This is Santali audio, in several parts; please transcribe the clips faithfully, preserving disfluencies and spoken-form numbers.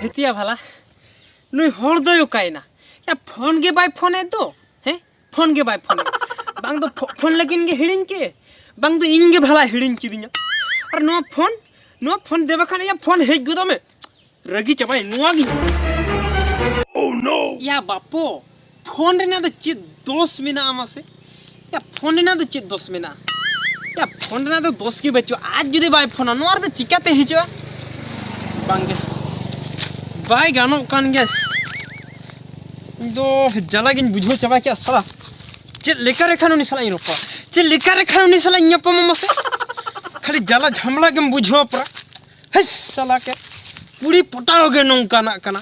ᱦᱮᱛᱤᱭᱟ ᱵᱷᱟᱞᱟ, ᱱᱩᱭ ᱦᱚᱲ ᱫᱚᱭ ᱚᱠᱟᱭᱮᱱᱟ? ᱭᱟ, ᱯᱷᱳᱱ ᱜᱮ ᱵᱟᱭ ᱯᱷᱳᱱᱮᱫ ᱫᱚ᱾ ᱦᱮᱸ, ᱯᱷᱳᱱ ᱜᱮ ᱵᱟᱭ ᱯᱷᱳᱱᱮᱫ᱾ ᱵᱟᱝ ᱫᱚ ᱯᱷᱳ-, ᱯᱷᱳᱱ ᱞᱟᱹᱜᱤᱫ ᱜᱮ ᱦᱤᱲᱤᱧ ᱠᱮ, ᱵᱟᱝ ᱫᱚ ᱤᱧ ᱜᱮ ᱵᱷᱟᱞᱟᱭ ᱦᱤᱲᱤᱧ ᱠᱤᱫᱤᱧᱟ᱾ ᱟᱨ ᱱᱚᱣᱟ ᱯᱷᱳᱱ, ᱱᱚᱣᱟ ᱯᱷᱳᱱ ᱫᱮᱵᱟ ᱠᱷᱟᱱ ᱭᱟ ᱯᱷᱳᱱ ᱦᱮᱡ ᱜᱚᱫᱚᱜ ᱢᱮ᱾ ᱨᱟᱹᱜᱤ ᱪᱟᱵᱟᱭ ᱱᱚᱣᱟ ᱜᱤᱧ᱾ ᱭᱟ ᱵᱟᱯᱚ, ᱯᱷᱳᱱ ᱨᱮᱱᱟᱜ ᱫᱚ ᱪᱮᱫ ᱫᱳᱥ ᱢᱮᱱᱟᱜᱼᱟ ᱢᱟᱥᱮ? ᱭᱟ, ᱯᱷᱳᱱ ᱨᱮᱱᱟᱜ ᱫᱚ ᱪᱮᱫ ᱫᱳᱥ ᱢᱮᱱᱟᱜᱼᱟ? ᱭᱟ, ᱯᱷᱳᱱ ᱨᱮᱱᱟᱜ ᱫᱚ ᱫᱳᱥ ᱜᱮ ᱵᱟᱹᱪᱩᱜᱼᱟ᱾ ᱟᱡ ᱡᱩᱫᱤ ᱵᱟᱭ ᱯᱷᱳᱱᱟ, ᱱᱚᱣᱟ ᱨᱮᱫᱚ ᱪᱤᱠᱟᱹᱛᱮ ᱦᱤᱡᱩᱜᱼᱟ? ᱵᱟᱝᱜᱮ, ᱵᱟᱭ ᱜᱟᱱᱚᱜ ᱠᱟᱱ ᱜᱮᱭᱟ᱾ ᱤᱧ ᱫᱚ ᱡᱟᱞᱟ ᱜᱤᱧ ᱵᱩᱡᱷᱟᱹᱣ ᱪᱟᱵᱟ ᱠᱮᱜᱼᱟ ᱥᱟᱞᱟ᱾ ᱪᱮᱫ ᱞᱮᱠᱟ ᱨᱮᱠᱷᱟᱱ ᱩᱱᱤ ᱥᱟᱞᱟᱜ ᱤᱧ ᱨᱚᱯᱚᱲᱟ? ᱪᱮᱫ ᱞᱮᱠᱟ ᱨᱮᱠᱷᱟᱱ ᱩᱱᱤ ᱥᱟᱞᱟᱜ ᱤᱧ ᱧᱟᱯᱟᱢᱟ ᱢᱟᱥᱮ? ᱠᱷᱟᱹᱞᱤ ᱡᱟᱞᱟ ᱡᱷᱟᱢᱞᱟ ᱜᱮᱢ ᱵᱩᱡᱷᱟᱹᱣᱟ ᱯᱩᱨᱟ᱾ ᱦᱮᱥ ᱥᱟᱞᱟ ᱠᱮ, ᱠᱩᱲᱤ ᱯᱚᱴᱟᱣ ᱜᱮ ᱱᱚᱝᱠᱟᱱᱟᱜ ᱠᱟᱱᱟ᱾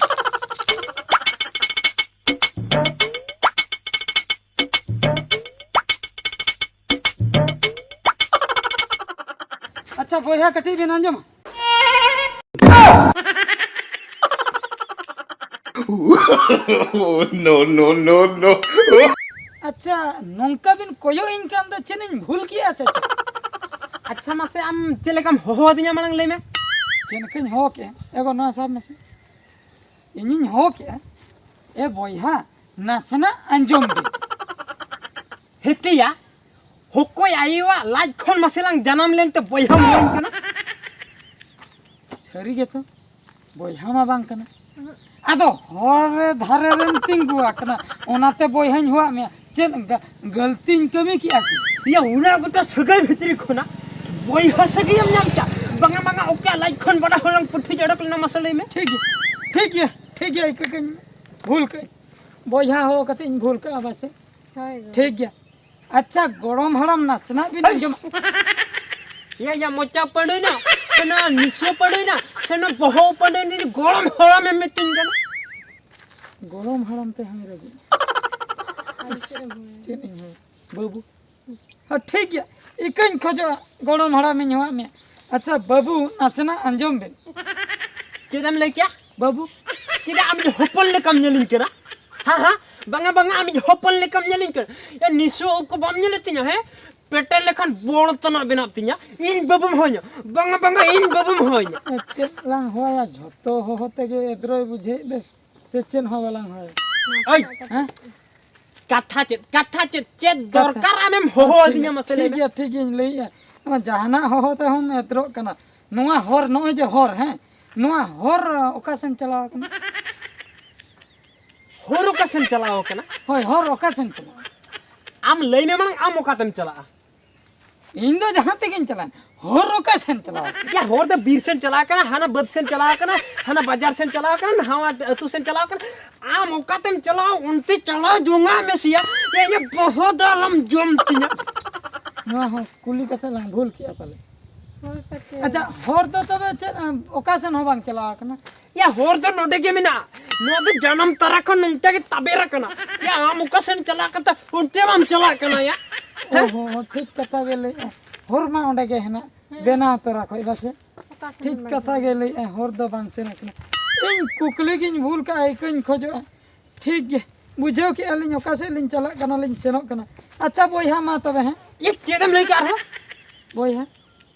ᱟᱪᱪᱷᱟ ᱵᱚᱭᱦᱟ, ᱠᱟᱹᱴᱤᱡ ᱵᱮᱱ ᱟᱸᱡᱚᱢᱟ? No, no, no, no. ᱟᱪᱪᱷᱟ, ᱱᱚᱝᱠᱟ ᱵᱤᱱ ᱠᱚᱭᱚᱜ ᱤᱧ ᱠᱟᱱ ᱫᱚ, ᱪᱮᱫ ᱤᱧ ᱵᱷᱩᱞ ᱠᱮᱜᱼᱟ ᱥᱮ ᱪᱮᱫ? ᱟᱪᱪᱷᱟ ᱢᱟᱥᱮ, ᱟᱢ ᱪᱮᱫ ᱞᱮᱠᱟᱢ ᱦᱚᱦᱚ ᱟᱹᱫᱤᱧᱟ, ᱢᱟᱲᱟᱝ ᱞᱟᱹᱭ ᱢᱮ᱾ ᱪᱮᱫ ᱞᱮᱠᱟᱧ ᱦᱚᱦᱚ ᱠᱮᱜᱼᱟ? ᱮ ᱜᱚ, ᱱᱚᱣᱟ ᱥᱟᱵ ᱢᱮᱥᱮ᱾ ᱤᱧᱤᱧ ᱦᱚᱦᱚ ᱠᱮᱜᱼᱟ, ᱮ ᱵᱚᱭᱦᱟ, ᱱᱟᱥᱮᱱᱟᱜ ᱟᱸᱡᱚᱢ ᱵᱤᱱ᱾ ᱦᱮᱛᱮᱭᱟ, ᱚᱠᱚᱭ ᱟᱭᱳᱣᱟᱜ ᱞᱟᱡ ᱠᱷᱚᱱ ᱢᱟᱥᱮ ᱞᱟᱝ ᱡᱟᱱᱟᱢ ᱞᱮᱱᱛᱮ ᱵᱚᱭᱦᱟᱢ ᱦᱩᱭ ᱠᱟᱱᱟ? ᱥᱟᱹᱨᱤ ᱜᱮᱛᱚ, ᱵᱚᱭᱦᱟ ᱢᱟ ᱵᱟᱝ ᱠᱟᱱᱟ᱾ ᱟᱫᱚ ᱦᱚᱨ ᱨᱮ ᱫᱷᱟᱨᱮ ᱨᱮᱢ ᱛᱤᱸᱜᱩ ᱟᱠᱟᱱᱟ, ᱚᱱᱟᱛᱮ ᱵᱚᱭᱦᱟᱧ ᱦᱚᱦᱚᱣᱟᱫ ᱢᱮᱭᱟ᱾ ᱪᱮᱫ ᱜᱟ-, ᱜᱟᱹᱞᱛᱤᱧ ᱠᱟᱹᱢᱤ ᱠᱮᱜᱼᱟ ᱠᱤ? ᱭᱟ, ᱩᱱᱟᱹᱜ ᱜᱚᱴᱟ ᱥᱟᱹᱜᱟᱹᱭ ᱵᱷᱤᱛᱨᱤ ᱠᱷᱚᱱᱟᱜ ᱵᱚᱭᱦᱟ ᱥᱟᱹᱜᱟᱹᱭᱮᱢ ᱧᱟᱢ ᱠᱮᱜᱼᱟ? ᱵᱟᱝᱟ, ᱵᱟᱝᱟ, ᱚᱠᱚᱭᱟᱜ ᱞᱟᱡ ᱠᱷᱚᱱ ᱵᱟᱰᱟ ᱦᱚᱞᱚᱝ ᱯᱩᱴᱷᱤ ᱡᱚᱰᱚᱠ ᱞᱮᱱᱟ, ᱢᱟᱥᱮ ᱞᱟᱹᱭ ᱢᱮ᱾ ᱴᱷᱤᱠ ᱜᱮᱭᱟ, ᱴᱷᱤᱠ ᱜᱮᱭᱟ, ᱴᱷᱤᱠ ᱜᱮᱭᱟ, ᱤᱠᱟᱹ ᱠᱟᱹᱧ ᱵᱷᱩᱞ ᱠᱟᱹᱧ, ᱵᱚᱭᱦᱟ ᱦᱚᱦᱚ ᱠᱟᱛᱮ ᱤᱧ ᱵᱷᱩᱞ ᱠᱟᱜᱼᱟ ᱯᱟᱥᱮ᱾ ᱦᱳᱭ, ᱦᱳᱭ᱾ ᱴᱷᱤᱠ ᱜᱮᱭᱟ᱾ ᱟᱪᱪᱷᱟ, ᱜᱚᱲᱚᱢ ᱦᱟᱲᱟᱢ, ᱱᱟᱥᱮᱱᱟᱜ ᱵᱤᱱ ᱟᱸᱡᱚᱢ᱾ ᱭᱟ, ᱭᱟ, ᱢᱚᱪᱟ ᱯᱟᱹᱰᱩᱭᱱᱟ, ᱥᱮ ᱱᱚᱣᱟ ᱱᱤᱥᱩ ᱯᱟᱹᱰᱩᱭᱱᱟ, ᱥᱮ ᱱᱚᱣᱟ ᱵᱚᱦᱚᱜ ᱯᱟᱹᱰᱩᱭᱱᱟ, ᱜᱚᱲᱚᱢ ᱦᱟᱲᱟᱢᱮᱢ ᱢᱮᱛᱟᱹᱧ ᱠᱟᱱᱟ᱾ ᱜᱚᱲᱚᱢ ᱦᱟᱲᱟᱢ ᱛᱮ ᱦᱚᱸᱭ ᱨᱟᱹᱜᱤ᱾ ᱪᱮᱫ ᱤᱧ ᱦᱚᱸ, ᱵᱟᱹᱵᱩ? ᱦᱮᱸ, ᱴᱷᱤᱠ ᱜᱮᱭᱟ, ᱤᱠᱟᱹᱧ ᱠᱷᱚᱡᱚᱜᱼᱟ, ᱜᱚᱲᱚᱢ ᱦᱟᱲᱟᱢᱤᱧ ᱦᱚᱦᱚᱣᱟᱫ ᱢᱮᱭᱟ᱾ ᱟᱪᱪᱷᱟ ᱵᱟᱹᱵᱩ, ᱱᱟᱥᱮᱱᱟᱜ ᱟᱸᱡᱚᱢ ᱵᱤᱱ᱾ ᱪᱮᱫ ᱮᱢ ᱞᱟᱹᱭ ᱠᱮᱭᱟ? ᱵᱟᱹᱵᱩ᱾ ᱪᱮᱫᱟᱜ ᱟᱢ ᱫᱚ ᱦᱚᱯᱚᱱ ᱞᱮᱠᱟᱢ ᱧᱮᱞᱤᱧ ᱠᱟᱱᱟ? ᱦᱮᱸ, ᱦᱮᱸ? ᱵᱟᱝᱟ, ᱵᱟᱝᱟ, ᱟᱢ ᱫᱚ ᱦᱚᱯᱚᱱ ᱞᱮᱠᱟᱢ ᱧᱮᱞᱤᱧ ᱠᱟᱱᱟ᱾ ᱮ, ᱱᱤᱥᱩ ᱠᱚ ᱵᱟᱢ ᱧᱮᱞᱮᱫ ᱛᱤᱧᱟ, ᱦᱮᱸ? ᱯᱮᱴᱮᱨ ᱞᱮᱠᱷᱟᱱ ᱵᱚᱲ ᱛᱟᱱᱟᱜ ᱵᱮᱱᱟᱜ ᱛᱤᱧᱟ᱾ ᱤᱧ ᱵᱟᱹᱵᱩᱢ ᱦᱚᱦᱚᱧᱟ᱾ ᱵᱟᱝᱟ, ᱵᱟᱝᱟ, ᱤᱧ ᱵᱟᱹᱵᱩᱢ ᱦᱚᱦᱚᱧᱟ᱾ ᱮ, ᱪᱮᱫ ᱞᱟᱝ ᱦᱚᱦᱚᱭᱟ? ᱡᱷᱚᱛᱚ ᱦᱚᱦᱚ ᱛᱮᱜᱮ ᱮᱫᱽᱨᱚᱭ ᱵᱩᱡᱷᱟᱹᱣᱮᱫ ᱫᱚ᱾ ᱥᱮ ᱪᱮᱫ ᱦᱚᱸ ᱵᱟᱞᱟᱝ ᱦᱚᱦᱚᱭᱟ? ᱳᱭ! ᱦᱮᱸ? ᱠᱟᱛᱷᱟ ᱪᱮᱫ? ᱠᱟᱛᱷᱟ ᱪᱮᱫ? ᱪᱮᱫ ᱠᱟᱛᱷᱟ᱾ ᱫᱚᱨᱠᱟᱨ ᱟᱢᱮᱢ ᱦᱚᱦᱚ ᱴᱷᱤᱠ ᱟᱹᱫᱤᱧᱟ, ᱜᱮᱭᱟ, ᱢᱟᱥᱮ ᱴᱷᱤᱠ ᱞᱟᱹᱭ ᱢᱮ? ᱜᱮᱭᱟ, ᱴᱷᱤᱠ ᱜᱮᱭᱟᱧ ᱞᱟᱹᱭᱮᱜᱼᱟ᱾ ᱚᱱᱟ ᱡᱟᱦᱟᱱᱟᱜ ᱦᱚᱦᱚ ᱛᱮᱦᱚᱸᱢ ᱮᱫᱽᱨᱚᱜ ᱠᱟᱱᱟ᱾ ᱱᱚᱣᱟ ᱦᱚᱨ, ᱱᱚᱜᱼᱚᱭ ᱡᱮ ᱦᱚᱨ, ᱦᱮᱸ, ᱱᱚᱣᱟ ᱦᱚᱨ ᱚᱠᱟ ᱥᱮᱱ ᱪᱟᱞᱟᱣ ᱠᱟᱱᱟ? ᱦᱚᱨ ᱚᱠᱟ ᱥᱮᱱ ᱪᱟᱞᱟᱣ ᱠᱟᱱᱟ? ᱦᱳᱭ, ᱦᱚᱨ ᱚᱠᱟ ᱥᱮᱱ ᱪᱟᱞᱟᱣ? ᱟᱢ ᱞᱟᱹᱭ ᱢᱮ ᱢᱟᱲᱟᱝ, ᱟᱢ ᱚᱠᱟᱛᱮᱢ ᱪᱟᱞᱟᱜᱼᱟ? ᱤᱧ ᱫᱚ ᱡᱟᱦᱟᱸ ᱛᱮᱜᱮᱧ ᱪᱟᱞᱟᱜ, ᱦᱚᱨ ᱚᱠᱟ ᱥᱮᱱ ᱪᱟᱞᱟᱣ? ᱭᱟ, ᱦᱚᱨ ᱫᱚ ᱵᱤᱨ ᱥᱮᱱ ᱪᱟᱞᱟᱣ ᱠᱟᱱᱟ, ᱦᱟᱱᱟ ᱵᱟᱹᱫᱽ ᱥᱮᱱ ᱪᱟᱞᱟᱣ ᱠᱟᱱᱟ, ᱦᱟᱱᱟ ᱵᱟᱡᱟᱨ ᱥᱮᱱ ᱪᱟᱞᱟᱣ ᱠᱟᱱᱟ, ᱱᱟᱣᱟ ᱟᱹᱛᱩ ᱥᱮᱱ ᱪᱟᱞᱟᱣ ᱠᱟᱱᱟ᱾ ᱟᱢ ᱚᱠᱟᱛᱮᱢ ᱪᱟᱞᱟᱣ, ᱚᱱᱛᱮ ᱪᱟᱞᱟᱣ ᱡᱚᱝᱟᱜ ᱢᱮ ᱥᱮᱭᱟ᱾ ᱭᱟ, ᱭᱟ, ᱵᱚᱦᱚᱜ ᱫᱚ ᱟᱞᱚᱢ ᱡᱚᱢ ᱛᱤᱧᱟ᱾ ᱱᱚᱣᱟ ᱦᱚᱸ ᱠᱩᱞᱤ ᱠᱟᱛᱮ ᱞᱟᱝ ᱵᱷᱩᱞ ᱠᱮᱜᱼᱟ ᱯᱟᱞᱮ᱾ ᱦᱳᱭ ᱯᱟᱪᱮ᱾ ᱟᱪᱪᱷᱟ, ᱦᱚᱨ ᱫᱚ ᱛᱚᱵᱮ ᱪᱮᱫ, ᱮᱢ, ᱚᱠᱟ ᱥᱮᱱ ᱦᱚᱸ ᱵᱟᱝ ᱪᱟᱞᱟᱣ ᱟᱠᱟᱱᱟ? ᱭᱟ, ᱦᱚᱨ ᱫᱚ ᱱᱚᱰᱮ ᱜᱮ ᱢᱮᱱᱟᱜᱼᱟ᱾ ᱱᱚᱣᱟ ᱫᱚ ᱡᱟᱱᱟᱢ ᱛᱟᱨᱟ ᱠᱷᱚᱱ ᱱᱚᱝᱠᱟ ᱜᱮ ᱛᱟᱵᱮᱨ ᱟᱠᱟᱱᱟ᱾ ᱭᱟ, ᱟᱢ ᱚᱠᱟ ᱥᱮᱱ ᱪᱟᱞᱟᱣ ᱠᱟᱛᱮ ᱚᱱᱛᱮ ᱢᱟᱢ ᱪᱟᱞᱟᱜ ᱠᱟᱱᱟ ᱭᱟ? ᱦᱮᱸ? ᱚ ᱦᱚᱸ, ᱴᱷᱤᱠ ᱠᱟᱛᱷᱟ ᱜᱮ ᱞᱟᱹᱭᱮᱜᱼᱟ᱾ ᱦᱚᱨ ᱢᱟ ᱚᱸᱰᱮ ᱜᱮ ᱦᱮᱱᱟᱜ, ᱦᱮᱸ᱾ ᱵᱮᱱᱟᱣ ᱛᱚᱨᱟ ᱠᱷᱚᱡ ᱵᱟᱥᱮ᱾ ᱚᱠᱟ ᱥᱮᱱ ᱴᱷᱤᱠ ᱵᱟᱝ ᱠᱟᱛᱷᱟ ᱪᱟᱞᱟᱜ? ᱜᱮ ᱞᱟᱹᱭᱮᱜᱼᱟ, ᱦᱚᱨ ᱫᱚ ᱵᱟᱝ ᱥᱮᱱ ᱟᱠᱟᱱᱟ᱾ ᱤᱧ ᱠᱩᱠᱞᱤ ᱜᱤᱧ ᱵᱷᱩᱞ ᱠᱟᱜᱼᱟ, ᱤᱠᱟᱹᱧ ᱠᱷᱚᱡᱚᱜᱼᱟ᱾ ᱴᱷᱤᱠ ᱜᱮ, ᱵᱩᱡᱷᱟᱹᱣ ᱠᱮᱜᱼᱟ ᱞᱤᱧ ᱚᱠᱟ ᱥᱮᱫ ᱞᱤᱧ ᱪᱟᱞᱟᱜ ᱠᱟᱱᱟ, ᱞᱤᱧ ᱥᱮᱱᱚᱜ ᱠᱟᱱᱟ᱾ ᱟᱪᱪᱷᱟ ᱵᱚᱭᱦᱟ, ᱢᱟ ᱛᱚᱵᱮ ᱦᱮᱸ᱾ ᱤᱭᱟᱹ, ᱪᱮᱫ ᱮᱢ ᱞᱟᱹᱭ ᱠᱮᱜᱼᱟ ᱟᱨᱦᱚᱸ? ᱵᱚᱭᱦᱟ᱾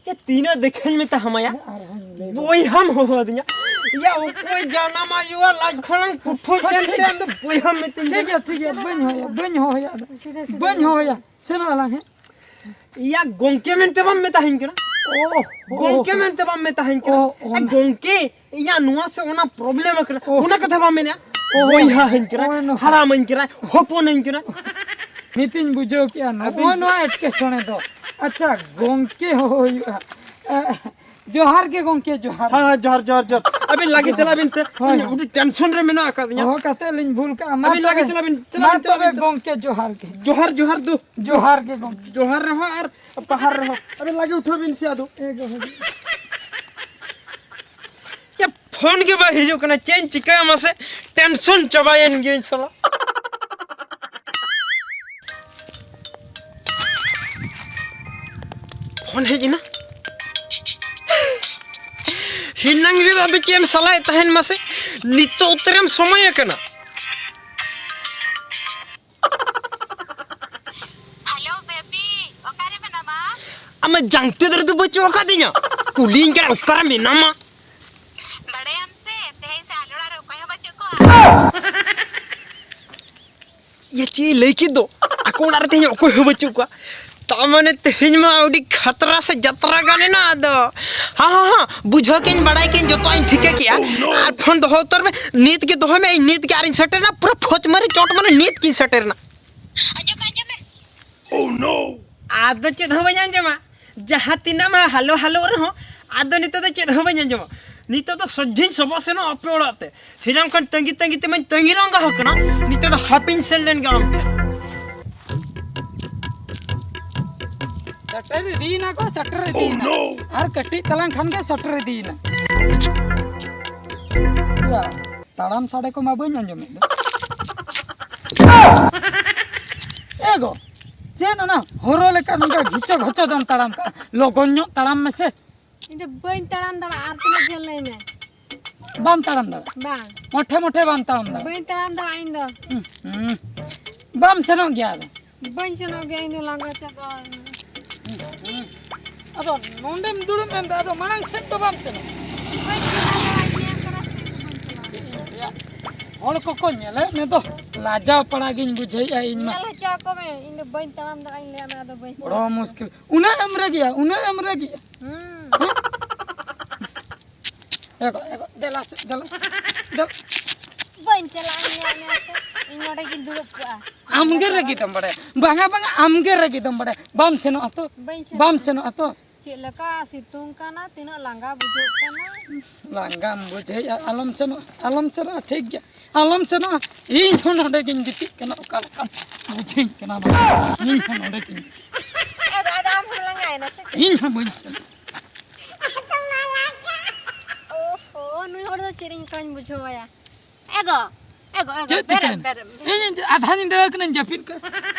ᱮ, ᱛᱤᱱᱟᱹᱜ ᱫᱮᱠᱷᱟᱧ ᱢᱮᱛᱟ ᱦᱟᱢᱟ ᱭᱟ? ᱟᱨᱦᱚᱸᱧ ᱞᱟᱹᱭ ᱫᱟ᱾ ᱵᱚᱭᱦᱟᱢ ᱦᱚᱦᱚ ᱟᱹᱫᱤᱧᱟ᱾ ᱭᱟ, ᱚᱠᱚᱭ ᱡᱟᱱᱟᱢ ᱟᱭᱳᱣᱟᱜ ᱞᱟᱡ ᱠᱷᱚᱱᱟᱜ ᱯᱩᱴᱷᱩᱡ ᱦᱳᱭ, ᱮᱱᱛᱮ ᱴᱷᱤᱠ ᱟᱢ ᱫᱚ ᱵᱚᱭᱦᱟᱢ ᱢᱤᱛᱟᱹᱧ ᱴᱷᱤᱠ ᱠᱟᱱᱟ? ᱜᱮᱭᱟ, ᱴᱷᱤᱠ ᱜᱮᱭᱟ, ᱵᱟᱹᱧ ᱦᱚᱦᱚᱭᱟ, ᱵᱟᱹᱧ ᱦᱚᱦᱚᱭᱟ ᱟᱫᱚ᱾ ᱥᱤᱫᱷᱟᱹ ᱥᱤᱫᱷᱟᱹ ᱵᱟᱹᱧ ᱞᱟᱹᱭ ᱦᱚᱦᱚᱭᱟ, ᱥᱮᱱᱚᱜ ᱟᱞᱟᱝ ᱦᱮᱸ᱾ ᱭᱟ, ᱜᱚᱝᱠᱮ ᱢᱮᱱᱛᱮ ᱵᱟᱢ ᱢᱮᱛᱟ ᱦᱟᱹᱧ ᱠᱟᱱᱟ? ᱳ, ᱳ, ᱜᱚᱝᱠᱮ ᱳ᱾ ᱢᱮᱱᱛᱮ ᱵᱟᱢ ᱢᱮᱛᱟ ᱦᱟᱹᱧ ᱠᱟᱱᱟ? ᱳ, ᱮ, ᱚᱱᱟ᱾ ᱜᱚᱝᱠᱮ, ᱤᱧᱟᱜ ᱱᱚᱣᱟ ᱥᱮ ᱚᱱᱟ problem ᱟᱠᱟᱱᱟ, ᱳ᱾ ᱚᱱᱟ ᱠᱟᱛᱷᱟ ᱵᱟᱢ ᱢᱮᱱᱮᱜᱼᱟ? ᱳ᱾ ᱵᱚᱭᱦᱟ ᱟᱹᱧ ᱠᱟᱱᱟ, ᱳ, ᱱᱚ᱾ ᱦᱟᱲᱟᱢ ᱟᱹᱧ ᱠᱟᱱᱟ, ᱦᱚᱯᱚᱱ ᱟᱹᱧ ᱠᱟᱱᱟ᱾ ᱱᱤᱛᱤᱧ ᱵᱩᱡᱷᱟᱹᱣ ᱠᱮᱜᱼᱟ, ᱱᱚᱜᱼᱚᱭ ᱟᱹᱵᱤᱱ ᱱᱚᱣᱟ ᱮᱴᱠᱮᱴᱚᱬᱮ ᱫᱚ᱾ ᱟᱪᱪᱷᱟ, ᱜᱚᱝᱠᱮ ᱦᱚᱦᱚ ᱦᱩᱭᱩᱜᱼᱟ᱾ ᱮ, ᱡᱚᱦᱟᱨ ᱜᱮ ᱜᱚᱝᱠᱮ, ᱡᱚᱦᱟᱨ᱾ ᱦᱮᱸ, ᱦᱮᱸ, ᱡᱚᱦᱟᱨ, ᱡᱚᱦᱟᱨ, ᱡᱚᱦᱟᱨ᱾ ᱟᱹᱵᱤᱱ ᱞᱟᱜᱮ ᱡᱚᱦᱟᱨ᱾ ᱪᱟᱞᱟᱜ ᱵᱤᱱ ᱥᱮ, ᱦᱳᱭ, ᱤᱧ ᱦᱳᱭ᱾ ᱟᱹᱰᱤ tension ᱨᱮ ᱢᱮᱱᱟᱜ ᱟᱠᱟᱫ ᱞᱤᱧᱟ᱾ ᱦᱚᱦᱚ ᱠᱟᱛᱮ ᱞᱤᱧ ᱵᱷᱩᱞ ᱠᱟᱜᱼᱟ᱾ ᱢᱟ ᱟᱹᱵᱤᱱ ᱞᱟᱜᱮ ᱛᱚᱵᱮ, ᱪᱟᱞᱟᱜ ᱵᱤᱱ, ᱪᱟᱞᱟᱜ ᱢᱟ ᱵᱤᱱ, ᱪᱟᱞᱟᱜ ᱛᱚᱵᱮ ᱵᱤᱱ, ᱪᱟᱞᱟᱜ ᱵᱤᱱ᱾ ᱜᱚᱝᱠᱮ, ᱡᱚᱦᱟᱨ ᱜᱮ᱾ ᱡᱚᱦᱟᱨ, ᱡᱚᱦᱟᱨ ᱫᱩ᱾ ᱡᱚᱦᱟᱨ ᱜᱮ ᱜᱚᱝᱠᱮ᱾ ᱡᱚᱦᱟᱨ ᱨᱮᱦᱚᱸ ᱟᱨ ᱯᱟᱦᱟᱨ ᱨᱮᱦᱚᱸ᱾ ᱟᱹᱵᱤᱱ ᱞᱟᱜᱮ ᱩᱴᱷᱟᱹᱣ ᱵᱤᱱ ᱥᱮ ᱟᱫᱚ᱾ ᱮ ᱜᱚᱝᱠᱮ᱾ ᱭᱟ, ᱯᱷᱳᱱ ᱜᱮ ᱵᱟᱭ ᱦᱤᱡᱩᱜ ᱠᱟᱱᱟ, ᱪᱮᱫ ᱤᱧ ᱪᱤᱠᱟᱹᱭᱟ ᱢᱟᱥᱮ? Tension ᱪᱟᱵᱟᱭᱮᱱ ᱜᱤᱭᱟᱹᱧ ᱥᱟᱞᱟ᱾ ᱯᱷᱳᱱ ᱦᱮᱡ ᱮᱱᱟ᱾ ᱦᱤᱱᱟᱹᱝ ᱨᱮᱫᱚ ᱟᱫᱚ ᱪᱮᱫ ᱮᱢ ᱥᱟᱞᱟᱭᱮᱫ ᱛᱟᱦᱮᱱ ᱢᱟᱥᱮ? ᱱᱤᱛᱚᱜ ᱩᱛᱟᱹᱨᱮᱢ ᱥᱚᱢᱚᱭ ᱟᱠᱟᱱᱟ᱾ ᱦᱮᱞᱳ ᱵᱮᱵᱤ, ᱚᱠᱟᱨᱮ ᱢᱮᱱᱟᱢᱟ? ᱟᱢᱟᱜ ᱡᱟᱝᱛᱮ ᱫᱟᱨᱮ ᱫᱚ ᱵᱟᱹᱪᱩᱜ ᱟᱠᱟᱫᱤᱧᱟ᱾ ᱠᱩᱞᱤᱧ ᱠᱟᱱᱟ ᱚᱠᱟᱨᱮ ᱢᱮᱱᱟᱢᱟ? ᱵᱟᱲᱟᱭᱟᱢ ᱥᱮ, ᱛᱮᱦᱮᱧ ᱥᱮ ᱟᱞᱮ ᱚᱲᱟᱜ ᱨᱮ ᱚᱠᱚᱭ ᱦᱚᱸ ᱵᱟᱹᱪᱩᱜ ᱠᱚᱣᱟ᱾ ᱤᱭᱟᱹ, ᱪᱮᱫ ᱮ ᱞᱟᱹᱭ ᱠᱮᱫ ᱫᱚ? ᱟᱠᱚ ᱚᱲᱟᱜ ᱨᱮ ᱛᱮᱦᱮᱧ ᱚᱠᱚᱭ ᱦᱚᱸ ᱵᱟᱹᱪᱩᱜ ᱠᱚᱣᱟ᱾ ᱛᱟ ᱢᱟᱱᱮ ᱛᱮᱦᱮᱧ ᱢᱟ ᱟᱹᱰᱤ ᱠᱷᱟᱛᱨᱟ ᱥᱮ ᱡᱟᱛᱨᱟ ᱜᱟᱱ ᱮᱱᱟ ᱟᱫᱚ᱾ ᱦᱟᱸ, ᱦᱟᱸ, ᱦᱟᱸ, ᱵᱩᱡᱷᱟᱹᱣ ᱠᱮᱧ, ᱵᱟᱲᱟᱭ ᱠᱮᱧ, ᱡᱚᱛᱚᱣᱟᱜ ᱤᱧ ᱴᱷᱤᱠᱟᱹ ᱠᱮᱜᱼᱟ᱾ ᱟᱨ ᱯᱷᱳᱱ ᱫᱚᱦᱚ ᱩᱛᱟᱹᱨ ᱢᱮ, ᱱᱤᱛ ᱜᱮ ᱫᱚᱦᱚᱭ ᱢᱮ, ᱤᱧ ᱱᱤᱛ ᱜᱮ ᱟᱨᱤᱧ ᱥᱮᱴᱮᱨᱮᱱᱟ, ᱯᱩᱨᱟᱹ ᱯᱷᱚᱪ ᱢᱟᱨᱮ ᱪᱚᱴ ᱢᱟᱨᱮ ᱱᱤᱛ ᱜᱤᱧ ᱥᱮᱴᱮᱨᱮᱱᱟ᱾ ᱟᱸᱡᱚᱢ ᱢᱮ, ᱟᱸᱡᱚᱢ ᱢᱮ᱾ ᱟᱫᱚ ᱪᱮᱫ ᱦᱚᱸ ᱵᱟᱹᱧ ᱟᱸᱡᱚᱢᱟ᱾ ᱡᱟᱦᱟᱸ ᱛᱤᱱᱟᱹᱜ ᱢᱟ ᱦᱟᱞᱚ ᱦᱟᱞᱚ ᱨᱮᱦᱚᱸ, ᱟᱫᱚ ᱱᱤᱛᱚᱜ ᱫᱚ ᱪᱮᱫ ᱦᱚᱸ ᱵᱟᱹᱧ ᱟᱸᱡᱚᱢᱟ᱾ ᱱᱤᱛᱚᱜ ᱫᱚ ᱥᱚᱡᱷᱮᱧ ᱥᱚᱵᱚᱜ ᱥᱮᱱᱚᱜ ᱟᱯᱮ ᱚᱲᱟᱜ ᱛᱮ᱾ ᱦᱤᱱᱟᱹᱝ ᱠᱷᱚᱱ ᱛᱟᱺᱜᱤ ᱛᱟᱺᱜᱤ ᱛᱮᱢᱟᱧ ᱛᱟᱺᱜᱤ ᱞᱟᱸᱜᱟ ᱟᱠᱟᱱᱟ᱾ ᱱᱤᱛᱚᱜ ᱫᱚ ᱦᱟᱯᱮᱧ ᱥᱮᱱ ᱞᱮᱱ ᱜᱮ ᱟᱢ ᱴᱷᱮᱱ᱾ ᱥᱮᱴᱮᱨ ᱤᱫᱤᱭᱮᱱᱟ ᱠᱚ, ᱥᱮᱴᱮᱨ ᱤᱫᱤᱭᱮᱱᱟ᱾ ᱟᱨ ᱠᱟᱹᱴᱤᱡ ᱛᱟᱞᱟᱝ ᱠᱷᱟᱱ ᱜᱮ ᱥᱮᱴᱮᱨ ᱤᱫᱤᱭᱮᱱᱟ᱾ ᱭᱟ, ᱛᱟᱲᱟᱢ ᱥᱟᱰᱮ ᱠᱚᱢᱟ ᱵᱟᱹᱧ ᱟᱸᱡᱚᱢᱮᱫ ᱫᱚ᱾ ᱮ ᱜᱚ, ᱪᱮᱫ ᱚᱱᱟ ᱦᱚᱨᱚ ᱞᱮᱠᱟ ᱱᱚᱝᱠᱟ ᱜᱷᱤᱪᱚ ᱜᱷᱚᱪᱚ ᱫᱚᱢ ᱛᱟᱲᱟᱢ ᱠᱟᱜᱼᱟ? ᱞᱚᱜᱚᱱ ᱧᱚᱜ ᱛᱟᱲᱟᱢ ᱢᱮᱥᱮ᱾ ᱤᱧ ᱫᱚ ᱵᱟᱹᱧ ᱛᱟᱲᱟᱢ ᱫᱟᱲᱮᱭᱟᱜᱼᱟ, ᱟᱨ ᱛᱤᱱᱟᱹᱜ ᱡᱷᱟᱹᱞ ᱞᱟᱹᱭ ᱢᱮ᱾ ᱵᱟᱢ ᱛᱟᱲᱟᱢ ᱫᱟᱲᱮᱭᱟᱜᱼᱟ? ᱵᱟᱝ᱾ ᱢᱚᱴᱷᱮ ᱢᱚᱴᱷᱮ ᱵᱟᱢ ᱛᱟᱲᱟᱢ ᱫᱟᱲᱮᱭᱟᱜᱼᱟ? ᱵᱟᱹᱧ ᱛᱟᱲᱟᱢ ᱫᱟᱲᱮᱭᱟᱜᱼᱟ ᱤᱧ ᱫᱚ᱾ ᱦᱩᱸ, ᱦᱩᱸ᱾ ᱵᱟᱢ ᱥᱮᱱᱚᱜ ᱜᱮᱭᱟ ᱟᱫᱚ? ᱵᱟᱹᱧ ᱥᱮᱱᱚᱜ ᱜᱮᱭᱟ, ᱤᱧ ᱫᱚ ᱞᱟᱸᱜᱟ ᱪᱟᱵᱟ ᱤᱧ᱾ ᱦᱩᱸ, ᱦᱩᱸ᱾ ᱟᱫᱚ ᱱᱚᱸᱰᱮᱢ ᱫᱩᱲᱩᱵ ᱮᱱ ᱫᱚ, ᱟᱫᱚ ᱢᱟᱲᱟᱝ ᱥᱮᱫ ᱫᱚ ᱵᱟᱢ ᱥᱮᱱᱚᱜ? ᱵᱟᱹᱧ ᱪᱟᱞᱟᱣ ᱫᱟᱲᱮᱭᱟᱜᱼᱟ, ᱤᱧ ᱧᱮᱞ ᱠᱟᱱᱟ ᱥᱮ ᱤᱧ ᱫᱚ ᱵᱟᱹᱧ ᱪᱟᱞᱟᱜᱼᱟ᱾ ᱪᱮᱫ ᱤᱧ ᱞᱟᱹᱭᱟ? ᱦᱚᱲ ᱠᱚᱠᱚ ᱧᱮᱞᱮᱫ ᱢᱮ ᱫᱚ, ᱞᱟᱡᱟᱣ ᱯᱟᱲᱟ ᱜᱤᱧ ᱵᱩᱡᱷᱟᱹᱣᱮᱫᱼᱟ ᱤᱧ ᱢᱟ᱾ ᱧᱮᱞ ᱦᱚᱪᱚ ᱟᱠᱚ ᱢᱮ, ᱤᱧ ᱫᱚ ᱵᱟᱹᱧ ᱛᱟᱲᱟᱢ ᱫᱟᱲᱮᱭᱟᱜᱼᱟ, ᱤᱧ ᱞᱟᱹᱭᱟᱫ ᱢᱮ, ᱟᱫᱚ ᱵᱟᱹᱧ ᱵᱚᱲᱚ ᱪᱟᱞᱟᱜᱼᱟ᱾ ᱢᱩᱥᱠᱤᱞ᱾ ᱩᱱᱟᱹᱜ ᱮᱢ ᱨᱟᱹᱜᱤᱭᱟ, ᱩᱱᱟᱹᱜ ᱮᱢ ᱨᱟᱹᱜᱤᱭᱟ᱾ ᱦᱩᱸ᱾ ᱮ ᱜᱚ, ᱮ ᱜᱚ, ᱫᱮᱞᱟ ᱥᱮ, ᱫᱮᱞᱟ, ᱫᱮᱞᱟ᱾ ᱵᱟᱹᱧ ᱪᱟᱞᱟᱜᱼᱟ, ᱤᱧ ᱞᱟᱹᱭᱟᱫ ᱢᱮᱭᱟ ᱥᱮ, ᱤᱧ ᱱᱚᱰᱮ ᱜᱤᱧ ᱫᱩᱲᱩᱵ ᱠᱚᱜᱼᱟ᱾ ᱟᱢ ᱜᱮ ᱨᱟᱹᱜᱤ ᱫᱚᱢ ᱵᱟᱲᱟᱭᱟ᱾ ᱵᱟᱝᱟ, ᱵᱟᱝᱟ, ᱟᱢ ᱜᱮ ᱨᱟᱹᱜᱤ ᱫᱚᱢ ᱵᱟᱲᱟᱭᱟ᱾ ᱵᱟᱢ ᱥᱮᱱᱚᱜᱼᱟ ᱛᱚ? ᱵᱟᱹᱧ ᱥᱮᱱᱚᱜᱼᱟ᱾ ᱵᱟᱢ ᱥᱮᱱᱚᱜᱼᱟ ᱛᱚ? ᱪᱮᱫ ᱞᱮᱠᱟ ᱥᱤᱛᱩᱝ ᱠᱟᱱᱟ, ᱛᱤᱱᱟᱹᱜ ᱞᱟᱸᱜᱟ ᱵᱩᱡᱷᱟᱹᱜ ᱠᱟᱱᱟ᱾ ᱞᱟᱸᱜᱟᱢ ᱵᱩᱡᱷᱟᱹᱣᱮᱫᱼᱟ, ᱟᱞᱚᱢ ᱥᱮᱱᱚᱜᱼᱟ, ᱟᱞᱚᱢ ᱥᱮᱱᱚᱜᱼᱟ, ᱴᱷᱤᱠ ᱜᱮᱭᱟ, ᱟᱞᱚᱢ ᱥᱮᱱᱚᱜᱼᱟ᱾ ᱤᱧ ᱦᱚᱸ ᱱᱚᱰᱮ ᱜᱤᱧ ᱜᱤᱛᱤᱡ ᱠᱟᱱᱟ, ᱚᱠᱟ ᱞᱮᱠᱟᱢ ᱵᱩᱡᱷᱟᱹᱣᱤᱧ ᱠᱟᱱᱟ ᱵᱟᱝ? ᱤᱧ ᱦᱚᱸ ᱱᱚᱰᱮ ᱜᱤᱧ ᱜᱤᱛᱤᱡ᱾ ᱮ ᱫᱟᱫᱟ, ᱟᱢ ᱦᱚᱸᱢ ᱞᱟᱸᱜᱟᱭᱮᱱᱟ ᱥᱮ ᱪᱮᱫ? ᱤᱧ ᱦᱚᱸ ᱵᱟᱹᱧ ᱥᱮᱱᱚᱜᱼᱟ᱾ ᱳᱦᱳ, ᱱᱩᱭ ᱦᱚᱲ ᱫᱚ ᱪᱮᱫ ᱤᱧ ᱠᱟᱹᱧ ᱵᱩᱡᱷᱟᱹᱣᱟᱭᱟ᱾ ᱮ ᱜᱚ, ᱮ ᱜᱚ, ᱮ ᱜᱚ, ᱪᱮᱫ ᱵᱮᱨᱮᱫ, ᱪᱤᱠᱟᱹᱭᱮᱱᱟ? ᱵᱮᱨᱮᱫ, ᱵᱮᱨᱮᱫ᱾ ᱤᱧ ᱟᱫᱷᱟ ᱧᱤᱫᱟᱹ ᱠᱟᱱᱟᱧ ᱡᱟᱹᱯᱤᱫ ᱠᱟᱜ᱾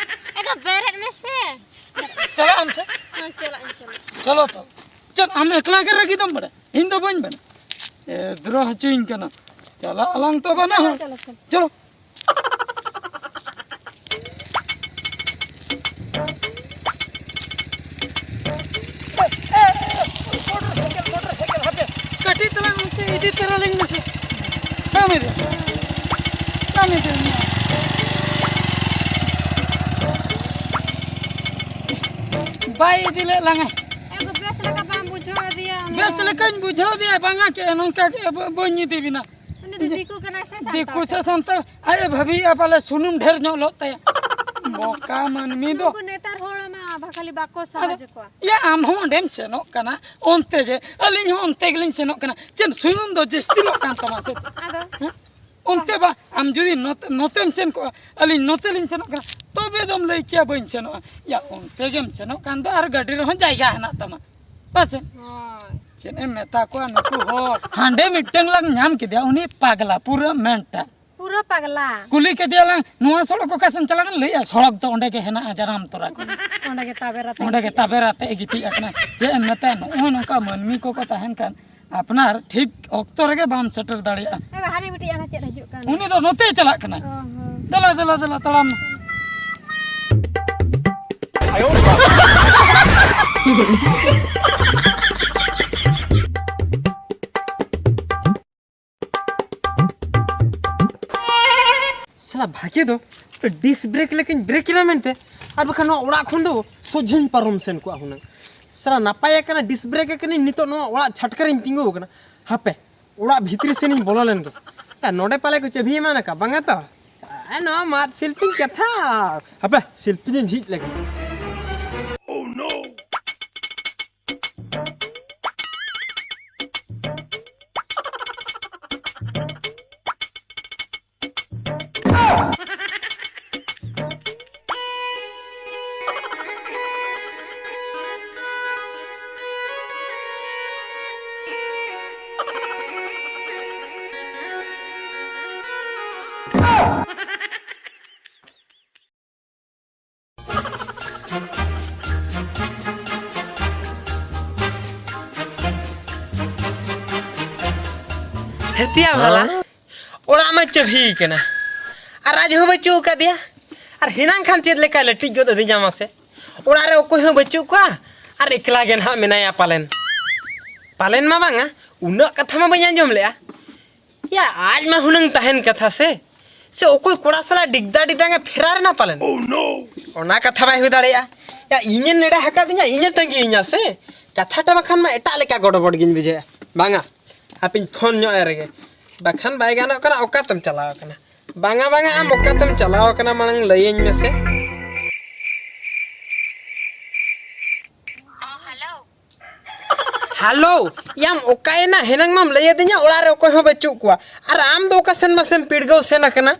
ᱮ ᱜᱚ, ᱵᱮᱨᱮᱫ ᱢᱮᱥᱮ᱾ ᱪᱟᱞᱟᱜ ᱟᱢ ᱥᱮ? ᱦᱮᱸ, ᱪᱟᱞᱟᱜ ᱟᱹᱧ, ᱪᱟᱞᱟᱜ ᱟᱹᱧ᱾ ᱪᱚᱞᱚ ᱛᱚ᱾ ᱪᱮᱫ ᱟᱢ ᱮᱠᱞᱟ ᱜᱮ ᱨᱟᱹᱜᱤ ᱫᱚᱢ ᱵᱟᱲᱟᱭᱟ? ᱤᱧ ᱫᱚ ᱵᱟᱹᱧ ᱵᱟᱲᱟᱭᱟ᱾ ᱮ, ᱫᱨᱚ ᱦᱚᱪᱚᱧ ᱠᱟᱱᱟ᱾ ᱪᱟᱞᱟᱜ ᱟᱞᱟᱝ ᱛᱚ ᱵᱟᱱᱟ ᱦᱚᱲ᱾ ᱪᱚᱞᱚ, ᱪᱚᱞᱚ᱾ ᱪᱚᱞᱚ᱾ ᱮ, ᱮ, ᱮ, ᱢᱚᱴᱚᱨ ᱥᱟᱭᱠᱮᱞ, ᱢᱚᱴᱚᱨ ᱥᱟᱭᱠᱮᱞ, ᱦᱟᱯᱮ, ᱠᱟᱹᱴᱤᱡ ᱛᱟᱞᱟᱝ ᱚᱱᱛᱮ ᱤᱫᱤ ᱛᱚᱨᱟ ᱞᱤᱧ ᱢᱮᱥᱮ᱾ ᱵᱟᱢ ᱤᱫᱤ? ᱵᱟᱢ ᱤᱫᱤ? ᱵᱟᱭ ᱤᱫᱤ ᱞᱮᱫ ᱞᱟᱝᱟ᱾ ᱮ ᱜᱚ, ᱵᱮᱥ ᱞᱮᱠᱟ ᱵᱟᱢ ᱵᱩᱡᱷᱟᱹᱣ ᱟᱫᱮᱭᱟ ᱩᱱᱤ ᱵᱮᱥ ᱫᱚ᱾ ᱞᱮᱠᱟᱧ ᱵᱩᱡᱷᱟᱹᱣ ᱟᱫᱮᱭᱟ, ᱵᱟᱝᱟ ᱠᱮ, ᱱᱚᱝᱠᱟ ᱜᱮ ᱵᱟᱹᱧ ᱤᱫᱤ ᱵᱮᱱᱟ᱾ ᱩᱱᱤ ᱫᱚ ᱫᱤᱠᱩ ᱠᱟᱱᱟᱭ ᱥᱮ ᱥᱟᱱᱛᱟᱲ ᱫᱤᱠᱩ ᱥᱮ ᱠᱟᱱᱟᱭ? ᱥᱟᱱᱛᱟᱲ? ᱟᱡ ᱮ ᱵᱷᱟᱹᱵᱤᱭᱮᱫᱼᱟ ᱯᱟᱞᱮ ᱥᱩᱱᱩᱢ ᱰᱷᱮᱨ ᱧᱚᱜ ᱞᱚᱜ ᱛᱟᱭᱟ᱾ ᱵᱚᱠᱟ ᱢᱟᱹᱱᱢᱤ ᱫᱚ᱾ ᱱᱩᱠᱩ ᱱᱮᱛᱟᱨ ᱦᱚᱲ ᱢᱟ ᱵᱷᱟ-, ᱠᱷᱟᱹᱞᱤ ᱵᱟᱠᱚ ᱟᱫᱚ, ᱥᱟᱦᱟᱡᱽ ᱠᱚᱣᱟ᱾ ᱭᱟ, ᱟᱢ ᱦᱚᱸ ᱚᱸᱰᱮᱢ ᱥᱮᱱᱚᱜ ᱠᱟᱱᱟ, ᱚᱱᱛᱮ ᱜᱮ, ᱟᱹᱞᱤᱧ ᱦᱚᱸ ᱚᱱᱛᱮ ᱜᱮᱞᱤᱧ ᱥᱮᱱᱚᱜ ᱠᱟᱱᱟ᱾ ᱪᱮᱫ ᱥᱩᱱᱩᱢ ᱫᱚ ᱡᱟᱹᱥᱛᱤ ᱞᱚᱜ ᱠᱟᱱ ᱛᱟᱢᱟ ᱥᱮ ᱪᱮᱫ? ᱟᱫᱚ? ᱦᱮᱸ? ᱚᱱᱛᱮ ᱵᱟ, ᱟᱢ ᱡᱩᱫᱤ ᱱᱚᱛ-, ᱱᱚᱛᱮᱢ ᱥᱮᱱ ᱠᱚᱜᱼᱟ, ᱟᱹᱞᱤᱧ ᱱᱚᱛᱮ ᱞᱤᱧ ᱥᱮᱱᱚᱜ ᱠᱟᱱᱟ, ᱛᱚᱵᱮ ᱫᱚᱢ ᱞᱟᱹᱭ ᱠᱮᱭᱟ ᱵᱟᱹᱧ ᱥᱮᱱᱚᱜᱼᱟ᱾ ᱭᱟ, ᱚᱱᱛᱮ ᱜᱮᱢ ᱥᱮᱱᱚᱜ ᱠᱟᱱ ᱫᱚ ᱟᱨ ᱜᱟᱹᱰᱤ ᱨᱮᱦᱚᱸ ᱡᱟᱭᱜᱟ ᱦᱮᱱᱟᱜ ᱛᱟᱢᱟ᱾ ᱵᱟᱥᱮ? ᱦᱳᱭ᱾ ᱪᱮᱫ ᱮᱢ ᱢᱮᱛᱟ ᱠᱚᱣᱟ ᱱᱩᱠᱩ ᱦᱚᱲ? ᱦᱟᱸᱰᱮ ᱢᱤᱫᱴᱟᱝ ᱞᱟᱝ ᱧᱟᱢ ᱠᱮᱫᱮᱭᱟ, ᱩᱱᱤ ᱯᱟᱜᱽᱞᱟ, ᱯᱩᱨᱟᱹ ᱢᱮᱱᱴᱟ᱾ ᱯᱩᱨᱟᱹ ᱯᱟᱜᱽᱞᱟ᱾ ᱠᱩᱞᱤ ᱠᱮᱫᱮᱭᱟᱞᱟᱝ, "ᱱᱚᱣᱟ ᱥᱚᱲᱚᱠ ᱚᱠᱟ ᱥᱮᱱ ᱪᱟᱞᱟᱜ ᱠᱟᱱᱟ?" ᱞᱟᱹᱭᱮᱜᱼᱟ, "ᱥᱚᱲᱚᱠ ᱫᱚ ᱚᱸᱰᱮ ᱜᱮ ᱦᱮᱱᱟᱜᱼᱟ, ᱡᱟᱱᱟᱢ ᱛᱚᱨᱟ ᱠᱷᱚᱱ᱾ ᱚᱸᱰᱮ ᱜᱮ ᱛᱟᱵᱮᱨ ᱟᱛᱮ ᱚᱸᱰᱮ ᱜᱮ ᱜᱤᱛᱤᱡ ᱛᱟᱵᱮᱨ ᱟᱛᱮ ᱮ ᱜᱤᱛᱤᱡ ᱟᱠᱟᱱᱟ᱾" ᱪᱮᱫ ᱮᱢ ᱢᱮᱛᱟᱭᱟ, ᱱᱚᱜᱼᱚᱭ ᱱᱚᱝᱠᱟ ᱢᱟᱹᱱᱢᱤ ᱠᱚᱠᱚ ᱛᱟᱦᱮᱱ ᱠᱷᱟᱱ ᱟᱯᱱᱟᱨ ᱴᱷᱤᱠ ᱚᱠᱛᱚ ᱨᱮᱜᱮ ᱵᱟᱢ ᱥᱮᱴᱮᱨ ᱫᱟᱲᱮᱭᱟᱜᱼᱟ᱾ ᱮ, ᱦᱟᱱᱮ ᱢᱤᱫᱴᱤᱡ ᱟᱨᱦᱚᱸ ᱪᱮᱫ ᱦᱤᱡᱩᱜ ᱠᱟᱱ? ᱩᱱᱤ ᱫᱚ ᱱᱚᱛᱮᱭ ᱪᱟᱞᱟᱜ ᱠᱟᱱᱟ᱾ ᱚ ᱦᱚᱸ᱾ ᱫᱮᱞᱟ, ᱫᱮᱞᱟ, ᱫᱮᱞᱟ, ᱛᱟᱲᱟᱢ ᱢᱮ᱾ ᱥᱟᱞᱟ ᱵᱷᱟᱜᱮ ᱫᱚ ᱰᱤᱥ ᱵᱨᱮᱠ ᱞᱮᱠᱟᱧ ᱵᱨᱮᱠ ᱮᱱᱟ ᱢᱮᱱᱛᱮ, ᱟᱨ ᱵᱟᱠᱷᱟᱱ ᱱᱚᱣᱟ ᱚᱲᱟᱜ ᱠᱷᱚᱱ ᱫᱚ ᱥᱚᱡᱷᱮᱧ ᱯᱟᱨᱚᱢ ᱥᱮᱱ ᱠᱚᱜᱼᱟ ᱦᱩᱱᱟᱹᱝ᱾ ᱥᱟᱞᱟ ᱱᱟᱯᱟᱭ ᱟᱠᱟᱱᱟ ᱰᱤᱥ ᱵᱨᱮᱠ ᱟᱠᱟᱱᱟᱹᱧ, ᱱᱤᱛᱚᱜ ᱱᱚᱣᱟ ᱚᱲᱟᱜ ᱪᱷᱟᱴᱠᱟ ᱨᱤᱧ ᱛᱤᱸᱜᱩ ᱟᱠᱟᱱᱟ᱾ ᱦᱟᱯᱮ, ᱚᱲᱟᱜ ᱵᱷᱤᱛᱨᱤ ᱥᱮᱱᱤᱧ ᱵᱚᱞᱚ ᱞᱮᱱ ᱜᱮ᱾ ᱮ, ᱱᱚᱰᱮ ᱯᱟᱞᱮ ᱠᱚ ᱪᱟᱹᱵᱷᱤ ᱮᱢᱟᱱ ᱟᱠᱟᱫ, ᱵᱟᱝᱟ ᱛᱚ? ᱮ, ᱱᱚᱣᱟ ᱢᱟᱫ ᱥᱤᱞᱯᱤᱧ ᱠᱟᱛᱷᱟ᱾ ᱦᱟᱯᱮ, ᱥᱤᱞᱯᱤᱧ ᱤᱧ ᱡᱷᱤᱡ ᱞᱮᱜᱮ᱾ ᱦᱮᱛᱤᱭᱟ ᱵᱷᱟᱞᱟ, ᱚᱲᱟᱜ ᱢᱟ ᱪᱟᱹᱵᱷᱤ ᱠᱟᱱᱟ, ᱟᱨ ᱟᱡ ᱦᱚᱸ ᱵᱟᱹᱪᱩᱜ ᱟᱠᱟᱫᱮᱭᱟ᱾ ᱟᱨ ᱦᱮᱱᱟᱝ ᱠᱷᱟᱱ ᱪᱮᱫ ᱞᱮᱠᱟᱭ ᱞᱟᱹᱴᱤᱡ ᱜᱚᱫ ᱟᱹᱫᱤᱧᱟ ᱢᱟᱥᱮ? ᱚᱲᱟᱜ ᱨᱮ ᱚᱠᱚᱭ ᱦᱚᱸ ᱵᱟᱹᱪᱩᱜ ᱠᱚᱣᱟ, ᱟᱨ ᱮᱠᱞᱟ ᱜᱮ ᱱᱟᱦᱟᱜ ᱢᱮᱱᱟᱭᱟ ᱯᱟᱞᱮᱱ᱾ ᱯᱟᱞᱮᱱ ᱢᱟ ᱵᱟᱝᱟ, ᱩᱱᱟᱹᱜ ᱠᱟᱛᱷᱟ ᱢᱟ ᱵᱟᱹᱧ ᱟᱸᱡᱚᱢ ᱞᱮᱜᱼᱟ᱾ ᱭᱟ, ᱟᱡ ᱢᱟ ᱦᱩᱱᱟᱹᱝ ᱛᱟᱦᱮᱱ ᱠᱟᱛᱷᱟ ᱥᱮ, ᱥᱮ ᱚᱠᱚᱭ ᱠᱚᱲᱟ ᱥᱟᱞᱟᱜ ᱰᱤᱜᱽᱫᱟ ᱰᱤᱫᱟᱝ ᱮ ᱯᱷᱮᱨᱟᱨ ᱮᱱᱟ ᱯᱟᱞᱮᱱ? ᱚᱱᱟ ᱠᱟᱛᱷᱟ ᱵᱟᱭ ᱦᱩᱭ ᱫᱟᱲᱮᱭᱟᱜᱼᱟ᱾ ᱭᱟ, ᱤᱧᱮ ᱱᱮᱲᱟ ᱟᱠᱟᱫᱤᱧᱟ, ᱤᱧᱮ ᱛᱟᱺᱜᱤᱭᱤᱧᱟ ᱥᱮ, ᱠᱟᱛᱷᱟᱴᱟ ᱵᱟᱠᱷᱟᱱ ᱢᱟ ᱮᱴᱟᱜ ᱞᱮᱠᱟ ᱜᱚᱰᱵᱚᱰ ᱜᱤᱧ ᱵᱩᱡᱷᱟᱹᱣᱟ᱾ ᱵᱟᱝᱟ, ᱦᱟᱯᱮᱧ ᱯᱷᱳᱱ ᱧᱚᱜ ᱟᱭ ᱨᱮᱜᱮ, ᱵᱟᱠᱷᱟᱱ ᱵᱟᱭ ᱜᱟᱱᱚᱜ ᱠᱟᱱᱟ᱾ ᱚᱠᱟᱛᱮᱢ ᱪᱟᱞᱟᱣ ᱟᱠᱟᱱᱟ? ᱵᱟᱝᱟ, ᱵᱟᱝᱟ, ᱟᱢ ᱚᱠᱟᱛᱮᱢ ᱪᱟᱞᱟᱣ ᱟᱠᱟᱱᱟ ᱢᱟᱲᱟᱝ ᱞᱟᱹᱭᱟᱹᱧ ᱢᱮᱥᱮ᱾ ᱦᱮᱞᱳ᱾ ᱦᱮᱞᱳ, ᱭᱟᱢ ᱚᱠᱟᱭᱮᱱᱟ? ᱦᱮᱱᱟᱝ ᱢᱟᱢ ᱞᱟᱹᱭ ᱟᱹᱫᱤᱧᱟ ᱚᱲᱟᱜ ᱨᱮ ᱚᱠᱚᱭ ᱦᱚᱸ ᱵᱟᱹᱪᱩᱜ ᱠᱚᱣᱟ, ᱟᱨ ᱟᱢ ᱫᱚ ᱚᱠᱟ ᱥᱮᱱ ᱢᱟᱥᱮᱢ ᱯᱤᱰᱜᱟᱹᱣ ᱥᱮᱱ ᱟᱠᱟᱱᱟ?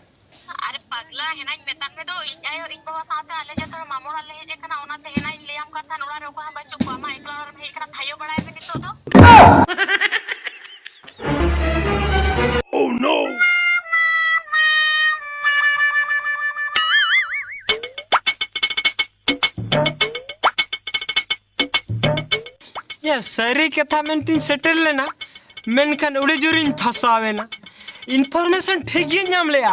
ᱟᱨᱮ ᱯᱟᱜᱽᱞᱟ, ᱦᱮᱱᱟᱧ ᱢᱮᱛᱟᱫ ᱢᱮ ᱫᱚ, ᱤᱧ ᱟᱭᱳ, ᱤᱧ ᱵᱟᱵᱟ ᱥᱟᱶᱛᱮ ᱟᱞᱮ ᱡᱚᱛᱚ ᱦᱚᱲ ᱢᱟᱢᱚ ᱚᱲᱟᱜ ᱞᱮ ᱦᱮᱡ ᱟᱠᱟᱱᱟ, ᱚᱱᱟᱛᱮ ᱦᱮᱱᱟᱧ ᱞᱟᱹᱭᱟᱢ ᱠᱟᱱ ᱛᱟᱦᱮᱸᱫ, ᱚᱲᱟᱜ ᱨᱮ ᱚᱠᱚᱭ ᱦᱚᱸ ᱵᱟᱹᱪᱩᱜ ᱠᱚᱣᱟ᱾ ᱢᱟ ᱮᱠᱞᱟ ᱚᱲᱟᱜ ᱨᱮᱢ ᱦᱮᱡ ᱟᱠᱟᱱᱟ, ᱛᱷᱟᱭᱚ ᱵᱟᱲᱟᱭ ᱢᱮ ᱱᱤᱛᱚᱜ ᱫᱚ᱾ Oh no! ᱭᱟ, ᱥᱟᱹᱨᱤ ᱠᱟᱛᱷᱟ ᱢᱮᱱᱛᱤᱧ ᱥᱮᱴᱮᱨ ᱞᱮᱱᱟ, ᱢᱮᱱᱠᱷᱟᱱ ᱟᱹᱰᱤ ᱡᱳᱨᱤᱧ ᱯᱷᱟᱥᱟᱣ ᱮᱱᱟ᱾ ᱤᱱᱯᱷᱚᱨᱢᱮᱥᱚᱱ ᱴᱷᱤᱠ ᱜᱤᱧ ᱧᱟᱢ ᱞᱮᱜᱼᱟ,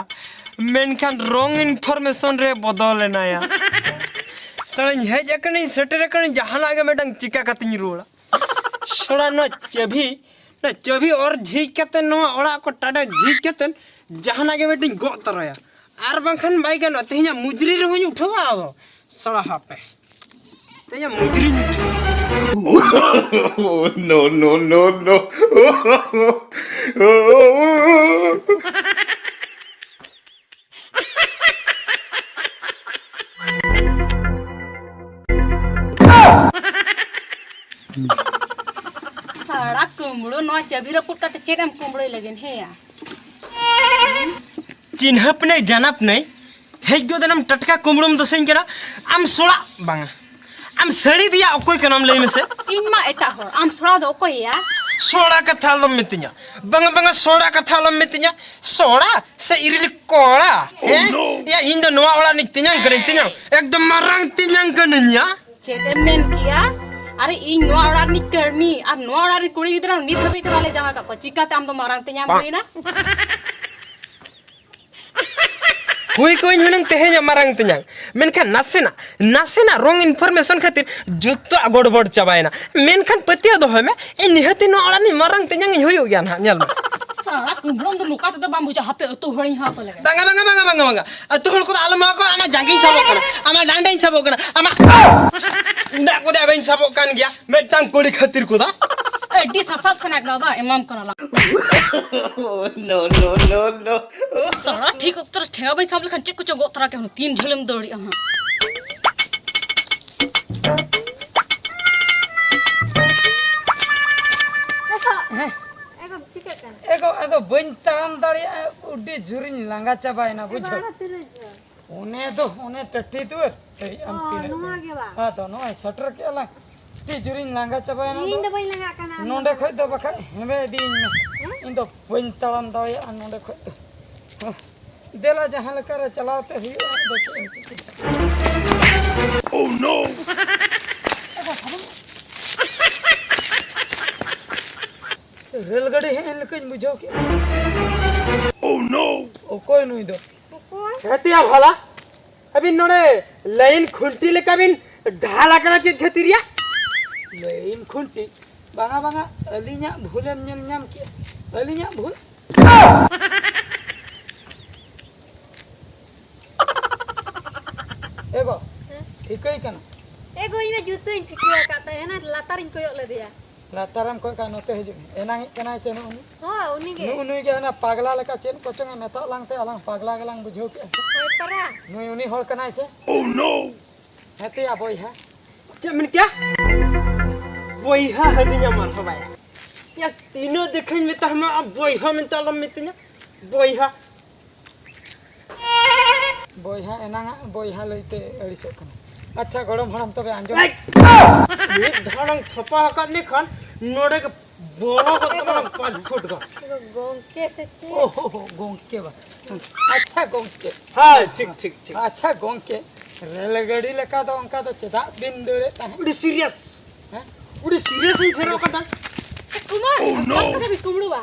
ᱢᱮᱱᱠᱷᱟᱱ ᱨᱚᱝ ᱤᱱᱯᱷᱚᱨᱢᱮᱥᱚᱱ ᱨᱮ ᱵᱚᱫᱚᱞ ᱮᱱᱟᱭᱟ᱾ ᱥᱟᱞᱟᱧ ᱦᱮᱡ ᱟᱠᱟᱱᱟᱹᱧ, ᱥᱮᱴᱮᱨ ᱟᱠᱟᱱᱟᱹᱧ, ᱡᱟᱦᱟᱱᱟᱜ ᱜᱮ ᱢᱤᱫᱴᱟᱝ ᱪᱤᱠᱟ ᱠᱟᱛᱮᱧ ᱨᱩᱣᱟᱹᱲᱟ᱾ ᱥᱚᱲᱟ, ᱱᱚᱣᱟ ᱪᱟᱹᱵᱷᱤ, ᱱᱚᱣᱟ ᱪᱟᱹᱵᱷᱤ ᱚᱨ ᱡᱷᱤᱡ ᱠᱟᱛᱮ, ᱱᱚᱣᱟ ᱚᱲᱟᱜ ᱠᱚ ᱴᱟᱰᱮ ᱡᱷᱤᱡ ᱠᱟᱛᱮ ᱡᱟᱦᱟᱱᱟᱜ ᱜᱮ ᱢᱤᱫᱴᱟᱝ ᱜᱚᱜ ᱛᱚᱨᱟᱭᱟ, ᱟᱨ ᱵᱟᱝᱠᱷᱟᱱ ᱵᱟᱭ ᱜᱟᱱᱚᱜᱼᱟ᱾ ᱛᱮᱦᱮᱧᱟᱜ ᱢᱩᱡᱽᱨᱤ ᱨᱮᱦᱚᱸᱧ ᱩᱴᱷᱟᱹᱣᱟ ᱟᱫᱚ᱾ ᱥᱟᱞᱟ ᱦᱟᱯᱮ᱾ ᱛᱮᱦᱮᱧᱟᱜ ᱢᱩᱡᱽᱨᱤᱧ ᱩᱴᱷᱟᱹᱣᱟ᱾ No, no, no, no. ᱥᱟᱲᱟ ᱠᱩᱢᱵᱽᱲᱩ, ᱱᱚᱣᱟ ᱪᱟᱹᱵᱷᱤ ᱨᱟᱹᱯᱩᱫ ᱠᱟᱛᱮ ᱪᱮᱫ ᱮᱢ ᱠᱩᱢᱵᱽᱲᱩᱭ ᱞᱟᱹᱜᱤᱫ ᱦᱮᱸᱭᱟ? ᱪᱤᱱᱦᱟᱹᱯ ᱱᱟᱹᱭ ᱡᱟᱱᱟᱯ ᱱᱟᱹᱭ, ᱦᱮᱡ ᱜᱚᱫ ᱮᱱᱟᱢ ᱴᱟᱴᱠᱟ ᱠᱩᱢᱵᱽᱲᱩᱢ ᱫᱚᱥᱮᱧ ᱠᱟᱱᱟ᱾ ᱟᱢ ᱥᱚᱲᱟ ᱵᱟᱝᱟ, ᱟᱢ ᱥᱟᱹᱲᱤ ᱫᱮᱭᱟ ᱚᱠᱚᱭ ᱠᱟᱱᱟᱢ ᱞᱟᱹᱭ ᱢᱮᱥᱮ? ᱤᱧ ᱢᱟ ᱮᱴᱟᱜ ᱦᱚᱲ, ᱟᱢ ᱥᱚᱲᱟ ᱫᱚ ᱚᱠᱚᱭ ᱭᱟ? ᱥᱚᱲᱟ ᱠᱟᱛᱷᱟ ᱟᱞᱚᱢ ᱢᱤᱛᱟᱹᱧᱟ, ᱵᱟᱝᱟ ᱵᱟᱝᱟ, ᱥᱚᱲᱟ ᱠᱟᱛᱷᱟ ᱟᱞᱚᱢ ᱢᱤᱛᱟᱹᱧᱟ᱾ ᱥᱚᱲᱟ ᱥᱮ ᱤᱨᱤᱞ ᱠᱚᱲᱟ? ᱦᱮᱸ? ᱭᱟ, ᱤᱧ ᱫᱚ ᱱᱚᱣᱟ ᱚᱲᱟᱜ ᱨᱤᱱᱤᱡ ᱛᱮᱧᱟᱝ ᱠᱟᱹᱱᱟᱹᱧ, ᱛᱮᱧᱟᱝ, ᱮᱠᱫᱚᱢ ᱢᱟᱨᱟᱝ ᱛᱮᱧᱟᱝ ᱠᱟᱹᱱᱟᱹᱧ ᱭᱟ᱾ ᱪᱮᱫ ᱮᱢ ᱢᱮᱱ ᱠᱮᱜᱼᱟ? ᱟᱨᱮ, ᱤᱧ ᱱᱚᱣᱟ ᱚᱲᱟᱜ ᱨᱤᱱᱤᱡ ᱠᱟᱹᱲᱢᱤ ᱟᱨ ᱱᱚᱣᱟ ᱚᱲᱟᱜ ᱨᱤᱱ ᱠᱩᱲᱤ ᱜᱤᱫᱽᱨᱟᱹ ᱱᱤᱛ ᱦᱟᱹᱵᱤᱡ ᱛᱮ ᱵᱟᱞᱮ ᱡᱟᱶᱟᱭ ᱠᱟᱜ ᱠᱚᱣᱟ, ᱪᱤᱠᱟᱛᱮ ᱟᱢ ᱫᱚ ᱢᱟᱨᱟᱝ ᱛᱮᱧᱟᱝ ᱦᱩᱭᱱᱟ? ᱦᱩᱭ ᱠᱚᱧ ᱦᱩᱱᱟᱹᱝ ᱛᱮᱦᱮᱧᱟᱜ ᱢᱟᱨᱟᱝ ᱛᱮᱧᱟᱝ, ᱢᱮᱱᱠᱷᱟᱱ ᱱᱟᱥᱮᱱᱟᱜ, ᱱᱟᱥᱮᱱᱟᱜ wrong information ᱠᱷᱟᱹᱛᱤᱨ ᱡᱚᱛᱚᱣᱟᱜ ᱜᱚᱲᱵᱚᱲ ᱪᱟᱵᱟᱭᱮᱱᱟ᱾ ᱢᱮᱱᱠᱷᱟᱱ ᱯᱟᱹᱛᱭᱟᱹᱣ ᱫᱚᱦᱚᱭ ᱢᱮ, ᱤᱧ ᱱᱤᱦᱟᱹᱛᱤ ᱱᱚᱣᱟ ᱚᱲᱟᱜ ᱨᱤᱱᱤᱡ ᱢᱟᱨᱟᱝ ᱛᱮᱧᱟᱝ ᱤᱧ ᱦᱩᱭᱩᱜ ᱜᱮᱭᱟ ᱱᱟᱦᱟᱜ, ᱧᱮᱞ ᱢᱮ᱾ ᱥᱟᱞᱟ ᱠᱩᱢᱵᱽᱲᱩᱢ ᱫᱚ ᱱᱚᱝᱠᱟ ᱛᱮᱫᱚ ᱵᱟᱢ ᱵᱩᱡᱷᱟᱹᱜᱼᱟ, ᱦᱟᱯᱮ ᱟᱹᱛᱩ ᱦᱚᱲᱤᱧ ᱦᱚᱦᱚ ᱟᱠᱚ ᱞᱮᱜᱮ᱾ ᱵᱟᱝᱟ, ᱵᱟᱝᱟ, ᱵᱟᱝᱟ, ᱵᱟᱝᱟ, ᱵᱟᱝᱟ᱾ ᱟᱹᱛᱩ ᱦᱚᱲ ᱠᱚᱫᱚ ᱟᱞᱚᱢ ᱦᱚᱦᱚ ᱟᱠᱚᱣᱟ, ᱟᱢᱟᱜ ᱡᱟᱸᱜᱟᱧ ᱥᱟᱵᱚᱜ ᱠᱟᱱᱟ, ᱟᱢᱟᱜ ᱰᱟᱸᱰᱟᱧ ᱥᱟᱵᱚᱜ ᱠᱟᱱᱟ, ᱟᱢᱟᱜ ᱩᱰᱟᱜ ᱠᱚᱫᱚ ᱟᱵᱟᱧ ᱥᱟᱵᱚᱜ ᱠᱟᱱ ᱜᱮᱭᱟ᱾ ᱢᱤᱫᱴᱟᱝ ᱠᱩᱲᱤ ᱠᱷᱟᱹᱛᱤᱨ ᱠᱚᱫᱚ᱾ ᱟᱹᱰᱤ ᱥᱟᱥᱟᱵ ᱥᱟᱱᱟ ᱠᱟᱱᱟ ᱵᱟᱝ? ᱮᱢᱟᱢ ᱠᱟᱱᱟ ᱞᱟᱝ᱾ No, no, no, no. ᱥᱟᱞᱟ ᱴᱷᱤᱠ ᱚᱠᱛᱚ ᱨᱮ ᱴᱷᱮᱸᱜᱟ ᱵᱟᱹᱧ ᱥᱟᱵ ᱞᱮᱠᱷᱟᱱ ᱪᱮᱫ ᱠᱚᱪᱚ ᱜᱚᱜ ᱛᱚᱨᱟ ᱠᱮᱫ ᱦᱩᱱᱟᱹᱝ᱾ ᱛᱤᱱ ᱡᱷᱟᱹᱞᱮᱢ ᱫᱟᱹᱲ ᱮᱜᱼᱟ ᱦᱟᱸᱜ? ᱱᱤᱛᱚᱜ ᱦᱮᱸ᱾ ᱮᱜᱳ, ᱪᱤᱠᱟᱹᱜ ᱠᱟᱱᱟ? ᱮᱜᱳ, ᱟᱫᱚ ᱵᱟᱹᱧ ᱛᱟᱲᱟᱢ ᱫᱟᱲᱮᱭᱟᱜᱼᱟ, ᱟᱹᱰᱤ ᱡᱳᱨᱤᱧ ᱞᱟᱸᱜᱟ ᱪᱟᱵᱟᱭᱮᱱᱟ, ᱮᱜᱳ, ᱵᱩᱡᱷᱟᱹᱣ᱾ ᱟᱨᱚ ᱛᱤᱱᱟᱹᱜ ᱡᱷᱟᱹᱞ? ᱚᱱᱮ ᱫᱚ, ᱚᱱᱮ ᱴᱟᱹᱴᱤ ᱫᱩᱣᱟᱹᱨ᱾ ᱮᱭ, ᱟᱢ ᱚ, ᱛᱤᱱᱟᱹᱜ ᱱᱚᱣᱟ ᱜᱮ ᱵᱟᱝ? ᱟᱫᱚ ᱱᱚᱜᱼᱚᱭ ᱥᱮᱴᱮᱨ ᱠᱮᱜᱼᱟ ᱞᱟᱝ᱾ ᱟᱹᱰᱤ ᱡᱳᱨᱤᱧ ᱞᱟᱸᱜᱟ ᱪᱟᱵᱟᱭᱮᱱᱟ ᱤᱧ ᱫᱚ᱾ ᱫᱚ ᱵᱟᱹᱧ ᱞᱟᱸᱜᱟᱜ ᱠᱟᱱᱟ, ᱟᱢ ᱱᱚᱸᱰᱮ ᱞᱟᱸᱜᱟ ᱠᱷᱚᱡ ᱫᱚ ᱠᱟᱱᱟ᱾ ᱵᱟᱠᱷᱟᱡ ᱦᱮᱸᱫᱮ ᱤᱫᱤᱭᱤᱧ ᱢᱮ᱾ ᱦᱮᱸ? ᱤᱧ ᱫᱚ ᱵᱟᱹᱧ ᱛᱟᱲᱟᱢ ᱫᱟᱲᱮᱭᱟᱜᱼᱟ ᱱᱚᱸᱰᱮ ᱠᱷᱚᱡ ᱫᱚ᱾ ᱫᱮᱞᱟ, ᱡᱟᱦᱟᱸ ᱞᱮᱠᱟ ᱨᱮ ᱪᱟᱞᱟᱣ ᱛᱮ ᱦᱩᱭᱩᱜᱼᱟ, ᱟᱫᱚ ᱪᱮᱫ ᱮᱢ ᱪᱤᱠᱟᱹᱭᱟ? Oh no! ᱨᱮᱞ ᱜᱟᱹᱰᱤ ᱦᱮᱡ ᱮᱱ ᱞᱮᱠᱟᱧ ᱵᱩᱡᱷᱟᱹᱣ ᱠᱮᱫᱼᱟ᱾ Oh no! ᱚᱠᱚᱭ ᱱᱩᱭ ᱫᱚ? ᱚᱠᱚᱭ? ᱦᱮᱸ ᱛᱮᱭᱟ ᱵᱷᱟᱞᱟ, ᱟᱹᱵᱤᱱ ᱱᱚᱰᱮ ᱞᱟᱭᱤᱱ ᱠᱷᱩᱱᱴᱤ ᱞᱮᱠᱟ ᱵᱤᱱ ᱰᱷᱟᱞ ᱟᱠᱟᱱᱟ ᱪᱮᱫ ᱠᱷᱟᱹᱛᱤᱨ ᱭᱟ? ᱞᱟᱭᱤᱱ ᱠᱷᱩᱱᱴᱤ? ᱵᱟᱝᱟ, ᱵᱟᱝᱟ, ᱟᱹᱞᱤᱧᱟᱜ ᱵᱷᱩᱞᱮᱢ ᱧᱮᱞ ᱧᱟᱢ ᱠᱮᱜᱼᱟ, ᱟᱹᱞᱤᱧᱟᱜ ᱵᱷᱩᱞ᱾ ᱮ ᱜᱚ, ᱦᱮᱸ? ᱴᱷᱤᱠᱟᱹᱭ ᱠᱟᱱᱟ? ᱮ ᱜᱚ, ᱤᱧ ᱢᱟ ᱡᱩᱛᱟᱹᱧ ᱴᱷᱤᱠᱟᱹ ᱟᱠᱟᱫ ᱛᱟᱭ, ᱦᱟᱱᱟ ᱞᱟᱛᱟᱨᱤᱧ ᱠᱚᱭᱚᱜ ᱞᱮᱫᱮᱭᱟ᱾ ᱞᱟᱛᱟᱨᱮᱢ ᱠᱚᱭᱚᱜ ᱠᱟᱜ, ᱱᱚᱛᱮ ᱦᱤᱡᱩᱜ ᱢᱮ᱾ ᱮᱱᱟᱝ ᱦᱮᱡ ᱠᱟᱱᱟᱭ ᱥᱮ ᱱᱩᱜᱼᱩ ᱱᱩᱭ? ᱦᱳᱭ, ᱩᱱᱤ ᱜᱮ᱾ ᱱᱩᱜᱼᱩ ᱱᱩᱭ ᱜᱮ ᱦᱟᱱᱟ ᱯᱟᱜᱽᱞᱟ ᱞᱮᱠᱟ ᱪᱮᱫ ᱠᱚᱪᱚᱝ ᱮ ᱢᱮᱛᱟᱜ ᱞᱟᱝ ᱛᱮ, ᱟᱞᱟᱝ ᱯᱟᱜᱽᱞᱟ ᱜᱮᱞᱟᱝ ᱵᱩᱡᱷᱟᱹᱣ ᱠᱮᱜᱼᱟ᱾ ᱦᱳᱭ ᱯᱟᱨᱟ᱾ ᱱᱩᱭ ᱩᱱᱤ ᱦᱚᱲ ᱠᱟᱱᱟᱭ ᱥᱮ? Oh no! ᱦᱮᱸ ᱛᱮᱭᱟ ᱵᱚᱭᱦᱟ᱾ ᱪᱮᱫ ᱢᱮᱱ ᱠᱮᱭᱟ? ᱵᱚᱭᱦᱟ ᱦᱟᱹᱱᱤᱧᱟ ᱢᱟᱨᱦᱟᱵᱟᱭᱟ᱾ ᱭᱟ, ᱛᱤᱱᱟᱹᱜ ᱫᱮᱠᱷᱟᱧ ᱢᱮᱛᱟᱢᱟ, ᱟᱢ ᱵᱚᱭᱦᱟ ᱢᱮᱱᱛᱮ ᱟᱞᱚᱢ ᱢᱤᱛᱟᱹᱧᱟ᱾ ᱵᱚᱭᱦᱟ᱾ ᱵᱚᱭᱦᱟ ᱮᱱᱟᱝᱟᱜ ᱵᱚᱭᱦᱟ ᱞᱟᱹᱭᱛᱮ ᱟᱹᱲᱤᱥᱚᱜ ᱠᱟᱱᱟ᱾ ᱟᱪᱪᱷᱟ, ᱜᱚᱲᱚᱢ ᱦᱟᱲᱟᱢ, ᱛᱚᱵᱮ ᱟᱸᱡᱚᱢ᱾ ᱮᱭ! ᱢᱤᱫ ᱫᱷᱟᱣ ᱞᱟᱝ ᱛᱷᱟᱯᱟ ᱟᱠᱟᱫ ᱢᱮ ᱠᱷᱟᱱ ᱱᱚᱰᱮ ᱜᱮ ᱵᱚᱞᱚ ᱜᱚᱫ ᱠᱟᱱᱟ ᱯᱟᱸᱪ ᱯᱷᱩᱴ ᱜᱟᱱ᱾ ᱜᱚᱝᱠᱮ ᱥᱮ ᱪᱮᱫ? ᱳ ᱦᱳ ᱦᱳ, ᱜᱚᱝᱠᱮ ᱵᱟ᱾ ᱟᱪᱪᱷᱟ, ᱜᱚᱝᱠᱮ᱾ ᱦᱳᱭ, ᱴᱷᱤᱠ, ᱴᱷᱤᱠ, ᱴᱷᱤᱠ᱾ ᱟᱪᱪᱷᱟ, ᱜᱚᱝᱠᱮ, ᱨᱮᱞ ᱜᱟᱹᱰᱤ ᱞᱮᱠᱟ ᱫᱚ ᱚᱱᱠᱟ ᱫᱚ ᱪᱮᱫᱟᱜ ᱵᱤᱱ ᱫᱟᱹᱲᱮᱫ ᱛᱟᱦᱮᱸᱫ? ᱟᱹᱰᱤ serious᱾ ᱦᱮᱸ? ᱩᱰᱤ serious ᱤᱧ ᱯᱷᱮᱨᱚᱜ ᱠᱟᱱᱟ᱾ ᱠᱩᱢᱟᱨ, ᱟᱯᱮ ᱠᱩᱢᱲᱩ ᱵᱟ?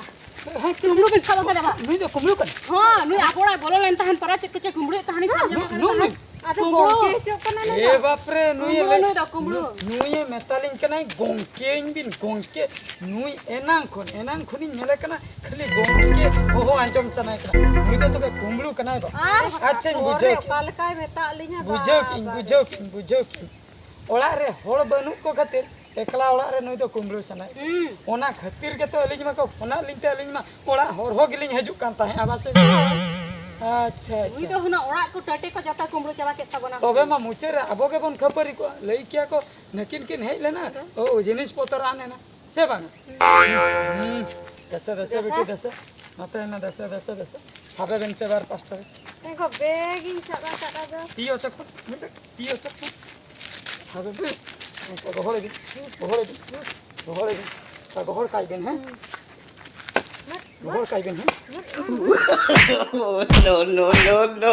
ᱦᱮᱸ, ᱪᱮᱫ? ᱠᱩᱢᱲᱩ ᱵᱮᱱ ᱥᱟᱵ ᱟᱠᱟᱫᱟ ᱵᱟ? ᱱᱩᱭ ᱫᱚ ᱠᱩᱢᱲᱩ ᱠᱟᱱᱟ᱾ ᱦᱚᱸ, ᱱᱩᱭ ᱟᱵᱚ ᱚᱲᱟᱜ ᱵᱚᱞᱚ ᱞᱮᱱ ᱛᱟᱦᱮᱱ ᱯᱟᱨᱟ, ᱪᱮᱫ ᱠᱚᱪᱚ ᱠᱩᱢᱲᱩᱭᱮᱫ ᱛᱟᱦᱮᱱ᱾ ᱱᱩᱭ, ᱱᱩᱭ, ᱱᱩᱭ᱾ ᱟᱫᱚ ᱠᱩᱢᱲᱩ᱾ ᱜᱚᱝᱠᱮ ᱦᱤᱡᱩᱜ ᱠᱟᱱᱟ ᱱᱩᱭ ᱮ ᱫᱚ᱾ ᱵᱟᱯ ᱨᱮ, ᱱᱩᱭ ᱠᱩᱢᱲᱩ ᱞᱟᱹᱭ-, ᱱᱩᱭ ᱫᱚ ᱠᱩᱢᱲᱩ᱾ ᱱᱩ-, ᱱᱩᱭᱮ ᱢᱮᱛᱟᱞᱤᱧ ᱠᱟᱱᱟᱭ, "ᱜᱚᱝᱠᱮᱧ ᱵᱤᱱ, ᱜᱚᱝᱠᱮ᱾" ᱱᱩᱭ ᱮᱱᱟᱝ ᱠᱷᱚᱱ, ᱮᱱᱟᱝ ᱠᱷᱚᱱᱤᱧ ᱧᱮᱞᱮ ᱠᱟᱱᱟ, ᱠᱷᱟᱹᱞᱤ ᱜᱚᱝᱠᱮ ᱦᱚᱦᱚ ᱟᱸᱡᱚᱢ ᱥᱟᱱᱟᱭᱮ ᱠᱟᱱᱟ᱾ ᱱᱩᱭ ᱫᱚ ᱛᱚᱵᱮ ᱠᱩᱢᱲᱩ ᱠᱟᱱᱟᱭ ᱵᱟ᱾ ᱟᱨ ᱟᱪᱪᱷᱟᱧ ᱯᱚᱨᱮ ᱵᱩᱡᱷᱟᱹᱣ ᱠᱮᱫ᱾ ᱚᱠᱟ ᱞᱮᱠᱟᱭ ᱢᱮᱛᱟᱜ ᱞᱤᱧᱟ ᱵᱩᱡᱷᱟᱹᱣ ᱵᱟᱵᱟ ᱠᱮᱫᱟᱹᱧ, ᱨᱮ᱾ ᱵᱩᱡᱷᱟᱹᱣ ᱠᱮᱫᱟᱹᱧ, ᱵᱩᱡᱷᱟᱹᱣ ᱠᱮᱫᱟᱹᱧ᱾ ᱚᱲᱟᱜ ᱨᱮ ᱦᱚᱲ ᱵᱟᱹᱱᱩᱜ ᱠᱚ ᱠᱷᱟᱹᱛᱤᱨ ᱮᱠᱞᱟ ᱚᱲᱟᱜ ᱨᱮ ᱱᱩᱭ ᱫᱚ ᱠᱩᱢᱵᱽᱲᱩ ᱥᱟᱱᱟᱭᱮᱫ ᱞᱤᱧᱟ᱾ ᱦᱩᱸ᱾ ᱚᱱᱟ ᱠᱷᱟᱹᱛᱤᱨ ᱜᱮᱛᱚ ᱟᱹᱞᱤᱧ ᱢᱟᱠᱚ ᱯᱷᱳᱱᱟᱫ ᱞᱤᱧ ᱛᱮ, ᱟᱹᱞᱤᱧ ᱢᱟ ᱚᱲᱟᱜ ᱦᱚᱨ ᱦᱚᱸ ᱜᱮᱞᱤᱧ ᱦᱤᱡᱩᱜ ᱠᱟᱱ ᱛᱟᱦᱮᱸᱫ, ᱟᱵᱟᱨ ᱥᱮ᱾ ᱟᱪᱪᱷᱟ, ᱱᱩᱭ ᱟᱪᱪᱷᱟ᱾ ᱫᱚ ᱦᱩᱱᱟᱹᱝ ᱚᱲᱟᱜ ᱠᱚ ᱴᱟᱹᱴᱤ ᱠᱚ ᱡᱚᱛᱚ ᱠᱩᱢᱵᱽᱲᱩ ᱪᱟᱵᱟ ᱠᱮᱫ ᱛᱟᱵᱚᱱᱟ᱾ ᱛᱚᱵᱮ ᱢᱟ ᱢᱩᱪᱟᱹᱫ ᱨᱮ ᱟᱵᱚ ᱜᱮᱵᱚᱱ ᱠᱷᱟᱹᱯᱟᱹᱨᱤ ᱠᱚᱜᱼᱟ᱾ ᱞᱟᱹᱭ ᱠᱮᱭᱟ ᱠᱚ, "ᱱᱟᱹᱠᱤᱱ ᱠᱤᱱ ᱦᱮᱡ ᱞᱮᱱᱟ, ᱟᱫᱚ? ᱳ, ᱡᱤᱱᱤᱥ ᱯᱚᱛᱚᱨ ᱟᱱ ᱮᱱᱟ", ᱥᱮ ᱵᱟᱝ? ᱦᱩᱸ᱾ ᱫᱮᱥᱮ, ᱫᱮᱥᱮ, ᱫᱮᱥᱮ᱾ ᱵᱤᱴᱤ, ᱫᱮᱥᱮ᱾ ᱱᱚᱛᱮ ᱢᱮ, ᱫᱮᱥᱮ, ᱫᱮᱥᱮ, ᱫᱮᱥᱮ᱾ ᱥᱟᱵᱮ ᱵᱮᱱ ᱥᱮ ᱵᱟᱨ ᱯᱟᱥᱴᱟ ᱨᱮ᱾ ᱮ ᱜᱚ, ᱵᱮᱜᱽ ᱤᱧ ᱥᱟᱵ ᱟᱠᱟᱫᱟ ᱫᱚ᱾ ᱛᱤ ᱚᱪᱚᱜ ᱠᱚ, ᱢᱤᱫᱴᱮᱡ ᱛᱤ ᱚᱪᱚᱜ ᱠᱚ᱾ ᱥᱟᱵᱮ ᱵᱮᱱ᱾ ᱚᱱᱠᱟ ᱜᱚᱦᱚᱲ ᱤᱫᱤ, ᱜᱚᱦᱚᱲ ᱤᱫᱤ, ᱜᱚᱦᱚᱲ ᱤᱫᱤ᱾ ᱚᱱᱠᱟ ᱜᱚᱦᱚᱲ ᱠᱟᱭ ᱵᱮᱱ, ᱦᱮᱸ? ᱜᱚᱦᱚᱲ ᱠᱟᱭ ᱵᱮᱱ, ᱦᱮᱸ? No, no, no, no.